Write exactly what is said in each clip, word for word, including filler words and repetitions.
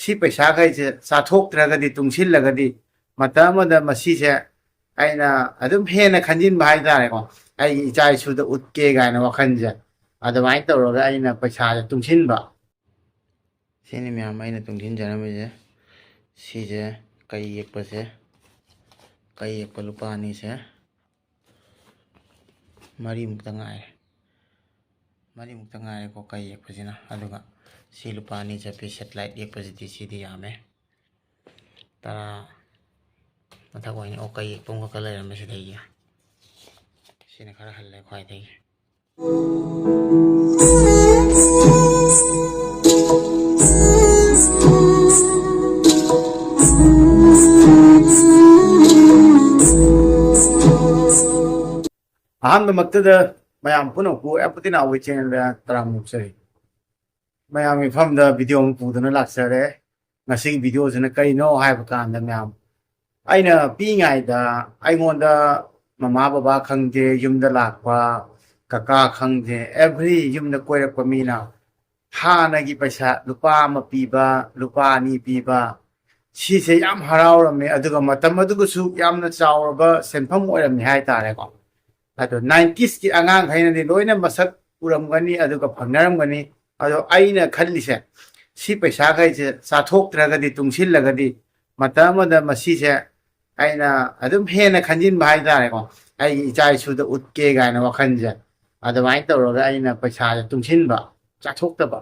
ꯁꯤ ꯄꯩꯁꯥꯈꯩꯁꯦ ꯆꯥꯊꯣꯛꯇ꯭ꯔꯒꯗꯤ, ꯇꯨꯡꯁꯤꯜꯂꯒꯗꯤ, ꯃꯇꯝ ꯑꯃꯗ ꯃꯁꯤꯁꯦ ꯑꯩꯅ ꯑꯗꯨꯝ ꯍꯦꯟꯅ ꯈꯟꯖꯤꯟꯕ ꯍꯥꯏꯇꯥꯔꯦꯀꯣ, ꯑꯩꯒꯤ ꯏꯆꯥ ꯏꯁꯨꯗ ꯎꯠꯀꯦ ꯀꯥꯏꯅ ꯋꯥꯈꯜꯁꯦ꯫ ꯑꯗꯨꯃꯥꯏꯅ ꯇꯧꯔꯒ ꯑꯩꯅ ꯄꯩꯁꯥꯁꯦ ꯇꯨꯡꯁꯤꯟꯕ꯫ ꯁꯤꯅꯤ ꯃꯌꯥꯝ ꯑꯩꯅ ꯇꯨꯡꯁꯤꯟꯖꯔꯝꯃꯤꯁꯦ꯫ ꯁꯤꯁꯦ ꯀꯩ ꯌꯦꯛꯄꯁꯦ, ꯀꯩ ꯌꯦꯛꯄ ꯂꯨꯄꯥ ꯑꯅꯤꯁꯦ ꯃꯔꯤꯃꯨꯛꯇ ꯉꯥꯏꯔꯦ꯫ ꯃꯔꯤꯃꯨꯛꯇ ꯉꯥꯏꯔꯦꯀꯣ ꯀꯩ ꯌꯦꯛꯄꯁꯤꯅ꯫ ꯑꯗꯨꯒ ꯁꯤ ꯂꯨꯄꯥ ꯑꯅꯤ ꯆꯠꯄꯤ ꯁꯦꯇꯤꯂꯥꯏꯠ ꯌꯦꯛꯄꯁꯤꯗꯤ, ꯁꯤꯗꯤ ꯌꯥꯝꯃꯦ꯫ ꯇꯔꯥ ꯃꯊꯛ ꯑꯣꯏꯅ, ꯑꯣ, ꯀꯩ ꯌꯦꯛꯄ ꯑꯃꯈꯛꯀ ꯂꯩꯔꯝꯃꯦ ꯁꯤꯗꯩꯒꯤ꯫ ꯁꯤꯅ ꯈꯔ ꯍꯜꯂꯦ ꯈ꯭ꯋꯥꯏꯗꯒꯤ꯫ ꯑꯍꯥꯟꯕꯃꯛꯇꯗ ꯃꯌꯥꯝ ꯄꯨꯝꯅꯃꯛꯄꯨ ꯑꯦꯞ ꯄꯇꯤꯅꯥꯎꯒꯤ ꯆꯦꯅꯦꯜꯗ ꯇꯔꯥꯝꯅ ꯑꯣꯛꯆꯔꯤ꯫ ꯃꯌꯥꯝꯒꯤ ꯃꯐꯝꯗ ꯚꯤꯗꯤꯑꯣ ꯑꯃ ꯄꯨꯗꯨꯅ ꯂꯥꯛꯆꯔꯦ꯫ ꯉꯁꯤꯒꯤ ꯚꯤꯗꯤꯑꯣꯁꯤꯅ ꯀꯔꯤꯅꯣ ꯍꯥꯏꯕ ꯀꯥꯟꯗ, ꯃꯌꯥꯝ, ꯑꯩꯅ ꯄꯤꯛꯏꯉꯩꯗ ꯑꯩꯉꯣꯟꯗ ꯃꯃꯥ ꯕꯕꯥ ꯈꯪꯗꯦ, ꯌꯨꯝꯗ ꯂꯥꯛꯄ ꯀꯀꯥ ꯈꯪꯗꯦ, ꯑꯦꯚ꯭ꯔꯤ ꯌꯨꯝꯗ ꯀꯣꯏꯔꯛꯄ ꯃꯤꯅ ꯍꯥꯟꯅꯒꯤ ꯄꯩꯁꯥ ꯂꯨꯄꯥ ꯑꯃ ꯄꯤꯕ, ꯂꯨꯄꯥ ꯑꯅꯤ ꯄꯤꯕ, ꯁꯤꯁꯦ ꯌꯥꯝ ꯍꯔꯥꯎꯔꯝꯃꯦ꯫ ꯑꯗꯨꯒ ꯃꯇꯝ ꯑꯗꯨꯒꯁꯨ ꯌꯥꯝꯅ ꯆꯥꯎꯔꯕ ꯁꯦꯟꯐꯝ ꯑꯣꯏꯔꯝꯃꯦ ꯍꯥꯏꯇꯥꯔꯦꯀꯣ꯫ ꯑꯗꯣ ꯅꯥꯏꯟꯇꯤꯁꯀꯤ ꯑꯉꯥꯡꯈꯩꯅꯗꯤ ꯂꯣꯏꯅ ꯃꯁꯛ ꯎꯔꯝꯒꯅꯤ, ꯑꯗꯨꯒ ꯐꯪꯅꯔꯝꯒꯅꯤ꯫ ꯑꯗꯣ ꯑꯩꯅ ꯈꯜꯂꯤꯁꯦ, ꯁꯤ ꯄꯩꯁꯥꯈꯩꯁꯦ ꯆꯥꯊꯣꯛꯇ꯭ꯔꯒꯗꯤ, ꯇꯨꯡꯁꯤꯜꯂꯒꯗꯤ, ꯃꯇꯝ ꯑꯃꯗ ꯃꯁꯤꯁꯦ ꯑꯩꯅ ꯑꯗꯨꯝ ꯍꯦꯟꯅ ꯈꯟꯖꯤꯟꯕ ꯍꯥꯏꯇꯥꯔꯦꯀꯣ, ꯑꯩꯒꯤ ꯏꯆꯥ ꯏꯁꯨꯗ ꯎꯠꯀꯦ ꯀꯥꯏꯅ ꯋꯥꯈꯜꯁꯦ꯫ ꯑꯗꯨꯃꯥꯏꯅ ꯇꯧꯔꯒ ꯑꯩꯅ ꯄꯩꯁꯥꯁꯦ ꯇꯨꯡꯁꯤꯟꯕ, ꯆꯥꯊꯣꯛꯇꯕ꯫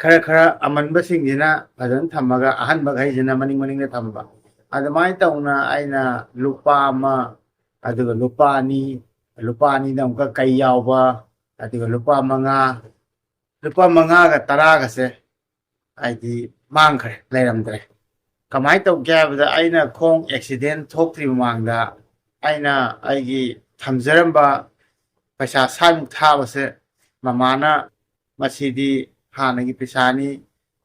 ꯈꯔ ꯈꯔ ꯑꯃꯟꯕꯁꯤꯡꯁꯤꯅ ꯐꯖꯅ ꯊꯝꯃꯒ, ꯑꯍꯟꯕꯈꯩꯁꯤꯅ ꯃꯅꯤꯡ ꯃꯅꯤꯡꯗ ꯊꯝꯕ꯫ ꯑꯗꯨꯃꯥꯏꯅ ꯇꯧꯅ ꯑꯩꯅ ꯂꯨꯄꯥ ꯑꯃ, ꯑꯗꯨꯒ ꯂꯨꯄꯥ ꯑꯅꯤ, ꯂꯨꯄꯥ ꯑꯅꯤꯗ ꯑꯃꯨꯛꯀ ꯀꯩ ꯌꯥꯎꯕ, ꯑꯗꯨꯒ ꯂꯨꯄꯥ ꯃꯉꯥ, ꯂꯨꯄꯥ ꯃꯉꯥꯒ ꯇꯔꯥꯒꯁꯦ ꯍꯥꯏꯗꯤ ꯃꯥꯡꯈ꯭ꯔꯦ, ꯂꯩꯔꯝꯗ꯭ꯔꯦ꯫ ꯀꯃꯥꯏꯅ ꯇꯧꯒꯦ ꯍꯥꯏꯕꯗ, ꯑꯩꯅ ꯈꯣꯡ ꯑꯦꯛꯁꯤꯗꯦꯟ ꯊꯣꯛꯇ꯭ꯔꯤ ꯃꯃꯥꯡꯗ ꯑꯩꯅ ꯑꯩꯒꯤ ꯊꯝꯖꯔꯝꯕ ꯄꯩꯁꯥ ꯁ꯭ꯋꯥꯏꯃꯨꯛ ꯊꯥꯕꯁꯦ, ꯃꯃꯥꯅ "ꯃꯁꯤꯗꯤ ꯍꯥꯟꯅꯒꯤ ꯄꯩꯁꯥꯅꯤ,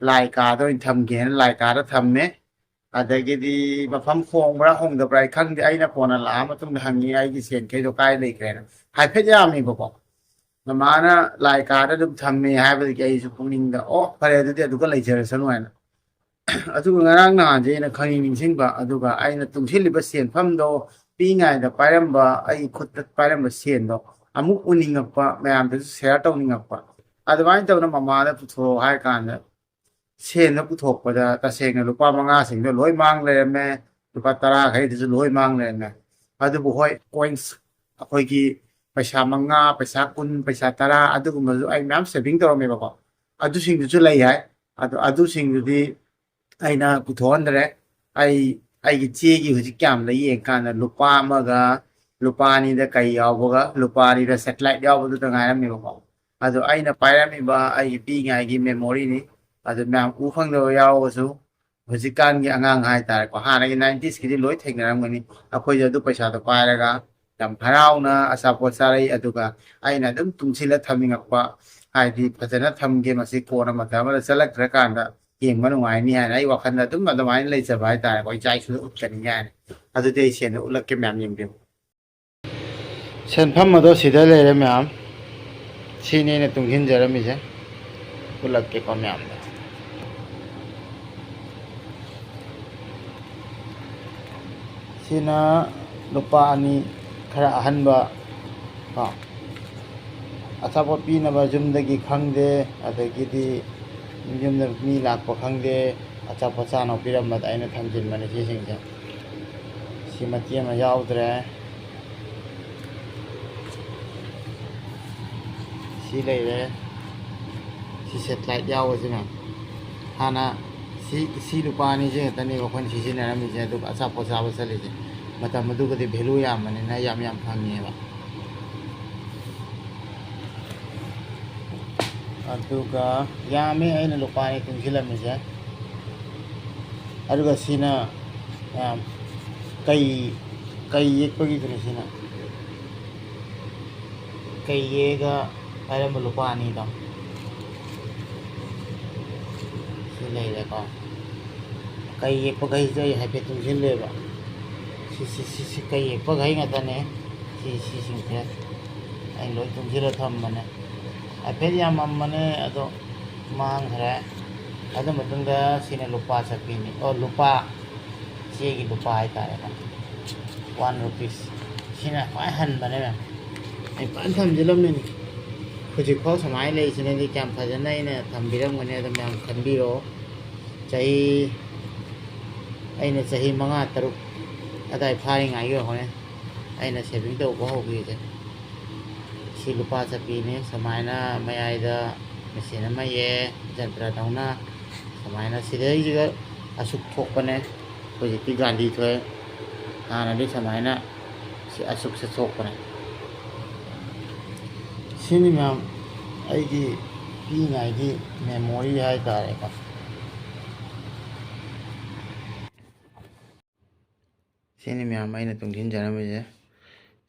ꯂꯥꯏ ꯀꯥꯗ ꯑꯣꯏꯅ ꯊꯝꯒꯦꯅ" ꯂꯥꯏ ꯀꯥꯗ ꯊꯝꯃꯦ꯫ ꯑꯗꯒꯤꯗꯤ ꯃꯐꯝ ꯍꯣꯡꯕ꯭ꯔꯥ ꯍꯣꯡꯗꯕ꯭ꯔꯥ ꯑꯩ ꯈꯪꯗꯦ, ꯑꯩꯅ ꯀꯣꯟꯅ ꯂꯥꯛꯑ ꯃꯇꯨꯡꯗ ꯍꯪꯉꯤ ꯑꯩꯒꯤ ꯁꯦꯟꯈꯩꯗꯣ ꯀꯥꯏ ꯂꯩꯈ꯭ꯔꯦꯅ꯫ ꯍꯥꯏꯐꯦꯠ ꯌꯥꯝꯃꯤꯕꯀꯣ꯫ ꯃꯃꯥꯅ ꯂꯥꯏ ꯀꯥꯗ ꯑꯗꯨꯝ ꯊꯝꯃꯦ ꯍꯥꯏꯕꯗꯒꯤ ꯑꯩꯁꯨ ꯄꯨꯛꯅꯤꯡꯗ, "ꯑꯣ, ꯐꯔꯦ, ꯑꯗꯨꯗꯤ ꯑꯗꯨꯒ ꯂꯩꯖꯔꯁꯅꯨ" ꯍꯥꯏꯅ꯫ ꯑꯗꯨꯒ ꯉꯔꯥꯡ ꯅꯍꯥꯟꯁꯦ ꯑꯩꯅ ꯈꯪꯅꯤꯡ ꯅꯤꯡꯁꯤꯡꯕ, ꯑꯗꯨꯒ ꯑꯩꯅ ꯇꯨꯡꯁꯤꯜꯂꯤꯕ ꯁꯦꯟꯐꯝꯗꯣ, ꯄꯤꯛꯏꯉꯩꯗ ꯄꯥꯏꯔꯝꯕ, ꯑꯩꯒꯤ ꯈꯨꯠꯇ ꯄꯥꯏꯔꯝꯕ ꯁꯦꯟꯗꯣ ꯑꯃꯨꯛ ꯎꯅꯤꯡꯉꯛꯄ, ꯃꯌꯥꯝꯗꯁꯨ ꯁꯤꯌꯔ ꯇꯧꯅꯤꯡꯉꯛꯄ꯫ ꯑꯗꯨꯃꯥꯏꯅ ꯇꯧꯗꯅ ꯃꯃꯥꯗ ꯄꯨꯊꯣꯔꯛꯑꯣ ꯍꯥꯏ ꯀꯥꯟꯗ, ꯁꯦꯟꯗꯣ ꯄꯨꯊꯣꯛꯄꯗ ꯇꯁꯦꯡꯅ ꯂꯨꯄꯥ ꯃꯉꯥꯁꯤꯡꯗꯣ ꯂꯣꯏ ꯃꯥꯡ ꯂꯩꯔꯝꯃꯦ, ꯂꯨꯄꯥ ꯇꯔꯥꯈꯩꯗꯨꯁꯨ ꯂꯣꯏ ꯃꯥꯡ ꯂꯩꯔꯝꯃꯦ꯫ ꯑꯗꯨꯕꯨ ꯍꯣꯏ, ꯀꯣꯏꯟꯁ, ꯑꯩꯈꯣꯏꯒꯤ ꯄꯩꯁꯥ ꯃꯉꯥ, ꯄꯩꯁꯥ ꯀꯨꯟ, ꯄꯩꯁꯥ ꯇꯔꯥ, ꯑꯗꯨꯒꯨꯝꯕꯁꯨ ꯑꯩ ꯃꯌꯥꯝ ꯁꯦꯚꯤꯡ ꯇꯧꯔꯝꯃꯦꯕꯀꯣ꯫ ꯑꯗꯨꯁꯤꯡꯗꯨꯁꯨ ꯂꯩ ꯍꯥꯏ꯫ ꯑꯗꯣ ꯑꯗꯨꯁꯤꯡꯗꯨꯗꯤ ꯑꯩꯅ ꯄꯨꯊꯣꯛꯍꯟꯗ꯭ꯔꯦ꯫ ꯑꯩ, ꯑꯩꯒꯤ ꯆꯦꯒꯤ ꯍꯧꯖꯤꯛ ꯀꯌꯥꯝ ꯂꯩ ꯌꯦꯡꯀꯥꯟꯗ, ꯂꯨꯄꯥ ꯑꯃꯒ ꯂꯨꯄꯥ ꯑꯅꯤꯗ ꯀꯩ ꯌꯥꯎꯕꯒ, ꯂꯨꯄꯥ ꯑꯅꯤꯗ ꯁꯦꯇꯦꯂꯥꯏꯠ ꯌꯥꯎꯕꯗꯨꯗ ꯉꯥꯏꯔꯝꯃꯦꯕꯀꯣ꯫ ꯑꯗꯣ ꯑꯩꯅ ꯄꯥꯏꯔꯝꯃꯤꯕ ꯑꯩꯒꯤ ꯄꯤꯛꯏꯉꯩꯒꯤ ꯃꯦꯃꯣꯔꯤꯅꯤ꯫ ꯑꯗꯨ ꯃꯌꯥꯝ ꯎ ꯐꯪꯗꯕ ꯌꯥꯎꯔꯒꯁꯨ, ꯍꯧꯖꯤꯛꯀꯥꯟꯒꯤ ꯑꯉꯥꯡ ꯍꯥꯏꯇꯥꯔꯦꯀꯣ, ꯍꯥꯟꯅꯒꯤ ꯅꯥꯏꯟꯇꯤꯁꯀꯤꯗꯤ ꯂꯣꯏ ꯊꯦꯡꯅꯔꯝꯒꯅꯤ꯫ ꯑꯩꯈꯣꯏꯁꯨ ꯑꯗꯨ ꯄꯩꯁꯥꯗꯣ ꯄꯥꯏꯔꯒ ꯌꯥꯝ ꯍꯔꯥꯎꯅ ꯑꯆꯥꯄꯣꯠ ꯆꯥꯔꯛꯏ꯫ ꯑꯗꯨꯒ ꯑꯩꯅ ꯑꯗꯨꯝ ꯇꯨꯡꯁꯤꯜꯂ ꯊꯝꯅꯤꯡꯉꯛꯄ, ꯍꯥꯏꯗꯤ ꯐꯖꯅ ꯊꯝꯒꯦ, ꯃꯁꯤ ꯀꯣꯟꯅ ꯃꯇꯝ ꯑꯃꯗ ꯆꯠꯂꯛꯇ꯭ꯔꯀꯥꯟꯗ ꯌꯦꯡꯕ ꯅꯨꯡꯉꯥꯏꯅꯤ ꯍꯥꯏꯅ ꯑꯩ ꯋꯥꯈꯜꯗ ꯑꯗꯨꯝ ꯑꯗꯨꯃꯥꯏꯅ ꯂꯩꯖꯕ ꯍꯥꯏꯇꯥꯔꯦꯀꯣ, ꯏꯆꯥ ꯏꯁꯨꯗ ꯎꯠꯆꯅꯤꯡꯉꯦ ꯍꯥꯏꯅ꯫ ꯑꯗꯨꯗꯤ ꯑꯩ ꯁꯦꯟꯗꯣ ꯎꯠꯂꯛꯀꯦ, ꯃꯌꯥꯝ ꯌꯦꯡꯕꯤꯌꯨ꯫ ꯁꯦꯟꯐꯝ ꯑꯗꯣ ꯁꯤꯗ ꯂꯩꯔꯦ ꯃꯌꯥꯝ꯫ ꯁꯤꯅꯤ ꯑꯩꯅ ꯇꯨꯡꯁꯤꯟꯖꯔꯝꯃꯤꯁꯦ꯫ ꯎꯠꯂꯛꯀꯦꯀꯣ ꯃꯌꯥꯝꯗ꯫ ꯁꯤꯅ ꯂꯨꯄꯥ ꯑꯅꯤ, ꯈꯔ ꯑꯍꯟꯕ ꯀꯣ꯫ ꯑꯆꯥꯄꯣꯠ ꯄꯤꯅꯕ ꯌꯨꯝꯗꯒꯤ ꯈꯪꯗꯦ, ꯑꯗꯒꯤꯗꯤ ꯌꯨꯝꯗ ꯃꯤ ꯂꯥꯛꯄ ꯈꯪꯗꯦ, ꯑꯆꯥꯄꯣꯠ ꯆꯥꯅꯕ ꯄꯤꯔꯝꯕꯗ ꯑꯩꯅ ꯊꯝꯖꯤꯟꯕꯅꯦ ꯁꯤꯁꯤꯡꯁꯦ꯫ ꯁꯤ ꯃꯇꯦꯛ ꯑꯃ ꯌꯥꯎꯗ꯭ꯔꯦ꯫ ꯁꯤ ꯂꯩꯔꯦ꯫ ꯁꯤ ꯁꯦꯇꯦꯂꯥꯏꯠ ꯌꯥꯎꯕꯁꯤꯅ ꯍꯥꯟꯅ ꯁꯤ, ꯁꯤ ꯂꯨꯄꯥ ꯑꯅꯤꯁꯤ ꯈꯛꯇꯅꯦꯕ ꯑꯩꯈꯣꯏꯅ ꯁꯤꯖꯤꯟꯅꯔꯝꯃꯤꯁꯦ, ꯑꯗꯨꯒ ꯑꯆꯥꯄꯣꯠ ꯆꯥꯕ ꯆꯠꯂꯤꯁꯦ꯫ ꯃꯇꯝ ꯑꯗꯨꯒꯗꯤ ꯚꯦꯂꯨ ꯌꯥꯝꯕꯅꯤꯅ ꯌꯥꯝ ꯌꯥꯝ ꯐꯪꯉꯦꯕ꯫ ꯑꯗꯨꯒ ꯌꯥꯝꯃꯦ ꯑꯩꯅ ꯂꯨꯄꯥ ꯑꯅꯤ ꯇꯨꯡꯁꯤꯜꯂꯝꯃꯤꯁꯦ꯫ ꯑꯗꯨꯒ ꯁꯤꯅ ꯃꯌꯥꯝ ꯀꯩ, ꯀꯩ ꯌꯦꯛꯄꯒꯤꯗꯨꯅꯤ ꯁꯤꯅ꯫ ꯀꯩ ꯌꯦꯛꯑꯒ ꯄꯥꯏꯔꯝꯕ ꯂꯨꯄꯥ ꯑꯅꯤꯗꯣ ꯁꯤ ꯂꯩꯔꯦꯀꯣ꯫ ꯀꯩ ꯌꯦꯛꯄꯈꯩꯁꯦ ꯑꯩ ꯍꯥꯏꯐꯦꯠ ꯇꯨꯡꯁꯤꯜꯂꯦꯕ꯫ ꯁꯤ, ꯁꯤ, ꯁꯤ, ꯁꯤ ꯀꯩ ꯌꯦꯛꯄꯈꯩ ꯉꯥꯛꯇꯅꯦ꯫ ꯁꯤ, ꯁꯤꯁꯤꯡꯁꯦ ꯑꯩ ꯂꯣꯏ ꯇꯨꯡꯁꯤꯜꯂ ꯊꯝꯕꯅꯦ꯫ ꯍꯥꯏꯐꯦꯠ ꯌꯥꯝꯃꯝꯕꯅꯦ, ꯑꯗꯣ ꯃꯥꯡꯈ꯭ꯔꯦ꯫ ꯑꯗꯨ ꯃꯇꯨꯡꯗ ꯁꯤꯅ ꯂꯨꯄꯥ ꯆꯠꯄꯤꯅꯤ, ꯑꯣ, ꯂꯨꯄꯥ, ꯆꯦꯒꯤ ꯂꯨꯄꯥ ꯍꯥꯏꯇꯥꯔꯦꯀꯣ, ꯋꯥꯟ ꯔꯨꯄꯤꯁ꯫ ꯁꯤꯅ ꯈ꯭ꯋꯥꯏ ꯍꯟꯕꯅꯦ, ꯃꯌꯥꯝ꯫ ꯑꯩ ꯐꯖꯅ ꯊꯝꯖꯤꯜꯂꯝꯃꯤꯅꯤ꯫ ꯍꯧꯖꯤꯛꯐꯥꯎ ꯁꯨꯃꯥꯏꯅ ꯂꯩꯔꯤꯁꯤꯅꯗꯤ ꯀꯌꯥꯝ ꯐꯖꯅ ꯑꯩꯅ ꯊꯝꯕꯤꯔꯝꯒꯅꯤ, ꯑꯗꯨ ꯃꯌꯥꯝ ꯈꯟꯕꯤꯔꯣ꯫ ꯆꯍꯤ, ꯑꯩꯅ ꯆꯍꯤ ꯃꯉꯥ ꯇꯔꯨꯛ ꯑꯗꯥꯏ ꯐꯥꯔꯤꯉꯩꯒꯤ ꯑꯣꯏꯔꯝꯒꯅꯤ ꯑꯩꯅ ꯁꯦꯚꯤꯡ ꯇꯧꯕ ꯍꯧꯈꯤꯕꯁꯦ꯫ ꯁꯤ ꯂꯨꯄꯥ ꯆꯠꯄꯤꯅꯤ꯫ ꯁꯨꯃꯥꯏꯅ ꯃꯌꯥꯏꯗ ꯃꯦꯆꯤꯟ ꯑꯃ ꯌꯦ, ꯖꯟꯇ꯭ꯔꯗꯧꯅ꯫ ꯁꯨꯃꯥꯏꯅ ꯁꯤꯗꯩꯁꯤꯗ ꯑꯁꯨꯛ ꯊꯣꯛꯄꯅꯦ꯫ ꯍꯧꯖꯤꯛꯇꯤ ꯒꯥꯟꯙꯤ ꯊꯣꯛꯑꯦ꯫ ꯍꯥꯟꯅꯗꯤ ꯁꯨꯃꯥꯏꯅ ꯁꯤ ꯑꯁꯨꯛꯁꯦ ꯊꯣꯛꯄꯅꯦ꯫ ꯁꯤꯅꯤ ꯃꯌꯥꯝ ꯑꯩꯒꯤ ꯄꯤꯛꯏꯉꯩꯒꯤ ꯃꯦꯃꯣꯔꯤ ꯍꯥꯏꯇꯥꯔꯦꯀꯣ꯫ ꯁꯤꯅꯤ ꯃꯌꯥꯝ ꯑꯩꯅ ꯇꯨꯡꯁꯤꯟꯖꯔꯝꯃꯤꯁꯦ꯫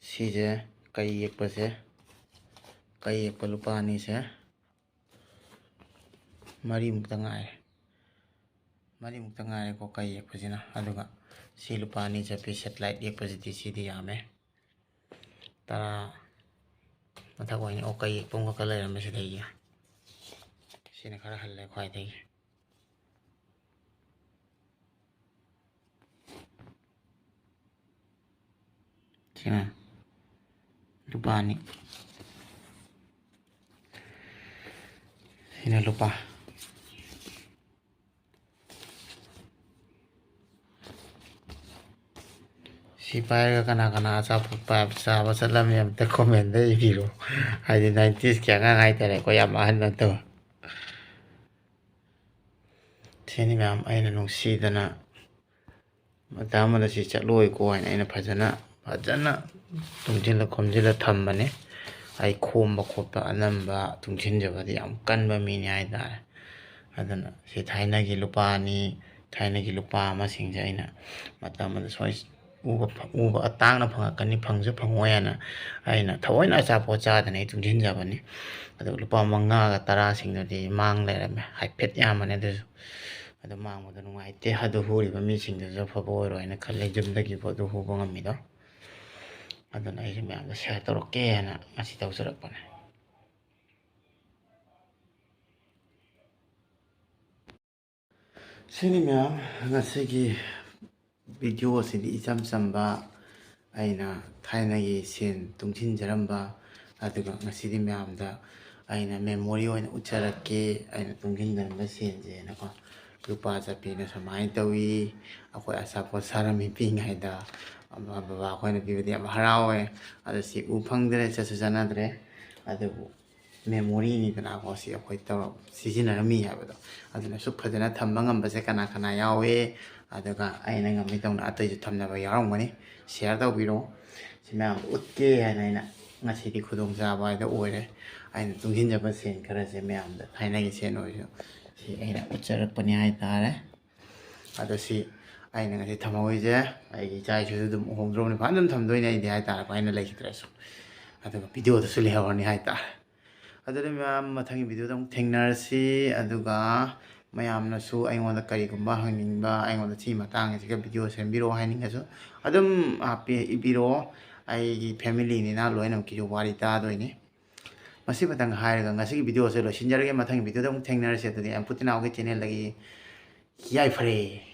ꯁꯤꯁꯦ ꯀꯩ ꯌꯦꯛꯄꯁꯦ, ꯀꯩ ꯌꯦꯛꯄ ꯂꯨꯄꯥ ꯑꯅꯤꯁꯦ ꯃꯔꯤꯃꯨꯛꯇ ꯉꯥꯏꯔꯦ꯫ ꯃꯔꯤꯃꯨꯛꯇ ꯉꯥꯏꯔꯦꯀꯣ ꯀꯩ ꯌꯦꯛꯄꯁꯤꯅ꯫ ꯑꯗꯨꯒ ꯁꯤ ꯂꯨꯄꯥ ꯑꯅꯤ ꯆꯠꯄꯤ ꯁꯦꯇꯤꯂꯥꯏꯠ ꯌꯦꯛꯄꯁꯤꯗꯤ ꯁꯤꯗꯤ ꯌꯥꯝꯃꯦ꯫ ꯇꯔꯥ ꯃꯊꯛ ꯑꯣꯏꯅ ꯑꯣ ꯀꯩ ꯌꯦꯛꯄ ꯑꯃꯈꯛꯀ ꯂꯩꯔꯝꯃꯦ ꯁꯤꯗꯩꯒꯤ꯫ ꯁꯤꯅ ꯈꯔ ꯍꯜꯂꯦ ꯈ꯭ꯋꯥꯏꯗꯒꯤ꯫ ꯁꯤꯅ ꯂꯨꯄꯥ ꯑꯅꯤ꯫ ꯁꯤꯅ ꯂꯨꯄꯥ꯫ ꯁꯤ ꯄꯥꯏꯔꯒ ꯀꯅꯥ ꯀꯅꯥ ꯑꯆꯥꯄꯣꯠ ꯄꯥꯏꯕ ꯆꯥꯕ ꯆꯠꯂꯝꯃꯤ ꯑꯝꯇ ꯀꯣꯃꯦꯟꯗ ꯏꯕꯤꯔꯣ꯫ ꯍꯥꯏꯗꯤ ꯅꯥꯏꯟꯇꯤꯁꯀꯤ ꯑꯉꯥꯡ ꯍꯥꯏꯇꯥꯔꯦꯀꯣ, ꯌꯥꯝ ꯑꯍꯟ ꯅꯠꯇꯕ꯫ ꯁꯤꯅꯤ ꯃꯌꯥꯝ ꯑꯩꯅ ꯅꯨꯡꯁꯤꯗꯅ ꯃꯇꯝ ꯑꯃꯗ ꯁꯤ ꯆꯠꯂꯣꯏꯀꯣ ꯍꯥꯏꯅ ꯑꯩꯅ ꯐꯖꯅ, ꯐꯖꯅ ꯇꯨꯡꯁꯤꯜꯂ ꯈꯣꯝꯖꯤꯜꯂ ꯊꯝꯕꯅꯦ꯫ ꯑꯩ ꯈꯣꯝꯕ ꯈꯣꯠꯄ ꯑꯅꯝꯕ ꯇꯨꯡꯁꯤꯟꯖꯕꯗꯤ ꯌꯥꯝ ꯀꯟꯕ ꯃꯤꯅꯤ ꯍꯥꯏꯇꯥꯔꯦ꯫ ꯑꯗꯨꯅ ꯁꯤ ꯊꯥꯏꯅꯒꯤ ꯂꯨꯄꯥ ꯑꯅꯤ, ꯊꯥꯏꯅꯒꯤ ꯂꯨꯄꯥ ꯑꯃꯁꯤꯡꯁꯦ ꯑꯩꯅ ꯃꯇꯝ ꯑꯃꯗ ꯁꯣꯏ ꯎꯕ ꯐ-, ꯎꯕ ꯇꯥꯡꯅ ꯐꯪꯉꯛꯀꯅꯤ, ꯐꯪꯁꯨ ꯐꯪꯉꯣꯏ ꯍꯥꯏꯅ ꯑꯩꯅ ꯊꯑꯣꯏꯅ ꯑꯆꯥꯄꯣꯠ ꯆꯥꯗꯅ ꯑꯩ ꯇꯨꯡꯁꯤꯟꯖꯕꯅꯤ꯫ ꯑꯗꯨ ꯂꯨꯄꯥ ꯃꯉꯥꯒ ꯇꯔꯥꯁꯤꯡꯗꯨꯗꯤ ꯃꯥꯡ ꯂꯩꯔꯝꯃꯦ꯫ ꯍꯥꯏꯐꯦꯠ ꯌꯥꯝꯕꯅꯦ ꯑꯗꯨꯁꯨ꯫ ꯑꯗꯨ ꯃꯥꯡꯕꯗꯣ ꯅꯨꯡꯉꯥꯏꯇꯦ꯫ ꯑꯗꯨ ꯍꯨꯔꯤꯕ ꯃꯤꯁꯤꯡꯗꯨꯁꯨ ꯑꯐꯕ ꯑꯣꯏꯔꯣꯏ ꯍꯥꯏꯅ ꯈꯜꯂꯦ꯫ ꯌꯨꯝꯗꯒꯤꯕꯨ ꯑꯗꯨ ꯍꯨꯕ ꯉꯝꯃꯤꯗꯣ꯫ ꯑꯗꯨꯅ ꯑꯩꯁꯨ ꯃꯌꯥꯝꯗ ꯁꯤꯌꯔ ꯇꯧꯔꯛꯀꯦ ꯍꯥꯏꯅ ꯉꯁꯤ ꯇꯧꯖꯔꯛꯄꯅꯦ꯫ ꯁꯤꯅꯤ ꯃꯌꯥꯝ, ꯉꯁꯤꯒꯤ video ꯑꯁꯤꯗꯤ ꯏꯆꯝ ꯆꯝꯕ, ꯑꯩꯅ ꯊꯥꯏꯅꯒꯤ ꯁꯦꯟ ꯇꯨꯡꯁꯤꯟꯖꯔꯝꯕ, ꯑꯗꯨꯒ ꯉꯁꯤꯗꯤ ꯃꯌꯥꯝꯗ ꯑꯩꯅ memory ꯑꯣꯏꯅ ꯎꯠꯆꯔꯛꯀꯦ꯫ ꯑꯩꯅ ꯇꯨꯡꯁꯤꯟꯖꯔꯝꯕ ꯁꯦꯟꯁꯦꯅꯀꯣ, ꯂꯨꯄꯥ ꯆꯠꯄꯤꯅ ꯁꯨꯃꯥꯏꯅ ꯇꯧꯏ꯫ ꯑꯩꯈꯣꯏ ꯑꯆꯥꯄꯣꯠ ꯁꯥꯔꯝꯃꯤ ꯄꯤꯛꯏꯉꯩꯗ, ꯕꯕꯥ ꯑꯩꯈꯣꯏꯅ ꯄꯤꯕꯗꯤ ꯌꯥꯝ ꯍꯔꯥꯎꯋꯦ꯫ ꯑꯗꯣ ꯁꯤ ꯎ ꯐꯪꯗ꯭ꯔꯦ, ꯆꯠꯁꯨ ꯆꯠꯅꯗ꯭ꯔꯦ꯫ ꯑꯗꯨꯕꯨ memoryꯅꯤꯗꯅꯀꯣ, ꯁꯤ ꯑꯩꯈꯣꯏ ꯇꯧꯔ ꯁꯤꯖꯤꯟꯅꯔꯝꯃꯤ ꯍꯥꯏꯕꯗꯣ꯫ ꯑꯗꯨꯅ ꯑꯁꯨꯛ ꯐꯖꯅ ꯊꯝꯕ ꯉꯝꯕꯁꯦ ꯀꯅꯥ ꯀꯅꯥ ꯌꯥꯎꯏ? ꯑꯗꯨꯒ ꯑꯩꯅ ꯉꯝꯃꯤ ꯇꯧꯅ ꯑꯇꯩꯁꯨ ꯊꯝꯅꯕ ꯌꯥꯎꯔꯝꯒꯅꯤ, share ꯇꯧꯕꯤꯔꯣ꯫ ꯁꯤ ꯃꯌꯥꯝꯗꯣ ꯎꯠꯀꯦ ꯍꯥꯏꯅ ꯑꯩꯅ ꯉꯁꯤꯗꯤ ꯈꯨꯗꯣꯡꯆꯥꯕ ꯍꯥꯏꯗꯣ ꯑꯣꯏꯔꯦ꯫ ꯑꯩꯅ ꯇꯨꯡꯁꯤꯟꯖꯕ ꯁꯦꯟ ꯈꯔꯁꯦ ꯃꯌꯥꯝꯗ, ꯊꯥꯏꯅꯒꯤ ꯁꯦꯟ ꯑꯣꯏꯔꯁꯨ, ꯁꯤ ꯑꯩꯅ ꯎꯠꯆꯔꯛꯄꯅꯤ ꯍꯥꯏꯇꯥꯔꯦ꯫ ꯑꯗꯣ ꯁꯤ ꯑꯩꯅ ꯉꯁꯤ ꯊꯝꯍꯧꯔꯤꯁꯦ, ꯑꯩꯒꯤ ꯏꯆꯥ ꯏꯁꯨꯁꯨ ꯑꯗꯨꯝ ꯎꯍꯧꯗ꯭ꯔꯕꯅꯤ, ꯐꯖꯅ ꯑꯗꯨꯝ ꯊꯝꯗꯣꯏꯅꯦ ꯑꯩꯗꯤ ꯍꯥꯏꯇꯥꯔꯦꯀꯣ, ꯑꯩꯅ ꯂꯩꯈꯤꯗ꯭ꯔꯁꯨ꯫ ꯑꯗꯨꯒ videoꯗꯁꯨ ꯂꯩꯍꯧꯔꯅꯤ ꯍꯥꯏꯇꯥꯔꯦ꯫ ꯑꯗꯨꯗꯤ ꯃꯌꯥꯝ, ꯃꯊꯪꯒꯤ videoꯗ ꯑꯃꯨꯛ ꯊꯦꯡꯅꯔꯁꯤ꯫ ꯑꯗꯨꯒ ꯃꯌꯥꯝꯅꯁꯨ ꯑꯩꯉꯣꯟꯗ ꯀꯔꯤꯒꯨꯝꯕ ꯍꯪꯅꯤꯡꯕ, ꯑꯩꯉꯣꯟꯗ ꯁꯤ ꯃꯇꯥꯡꯁꯤꯒ video ꯁꯦꯝꯕꯤꯔꯛꯑꯣ ꯍꯥꯏꯅꯤꯡꯉꯁꯨ ꯑꯗꯨꯝ ꯍꯥꯞꯄꯤ-, ꯏꯕꯤꯔꯛꯑꯣ꯫ ꯑꯩꯒꯤ familyꯅꯤꯅ ꯂꯣꯏꯅꯃꯛꯀꯤꯁꯨ ꯋꯥꯔꯤ ꯇꯥꯗꯣꯏꯅꯤ꯫ ꯃꯁꯤ ꯈꯛꯇꯪ ꯍꯥꯏꯔꯒ ꯉꯁꯤꯒꯤ videoꯁꯦ ꯂꯣꯏꯁꯤꯟꯖꯔꯒꯦ꯫ ꯃꯊꯪꯒꯤ videoꯗ ꯑꯃꯨꯛ ꯊꯦꯡꯅꯔꯁꯤ꯫ ꯑꯗꯨꯗꯤ ꯑꯦꯝꯄꯨꯇꯤꯅꯥꯎꯒꯤ channelꯗꯒꯤ ꯌꯥꯏꯐꯔꯦ꯫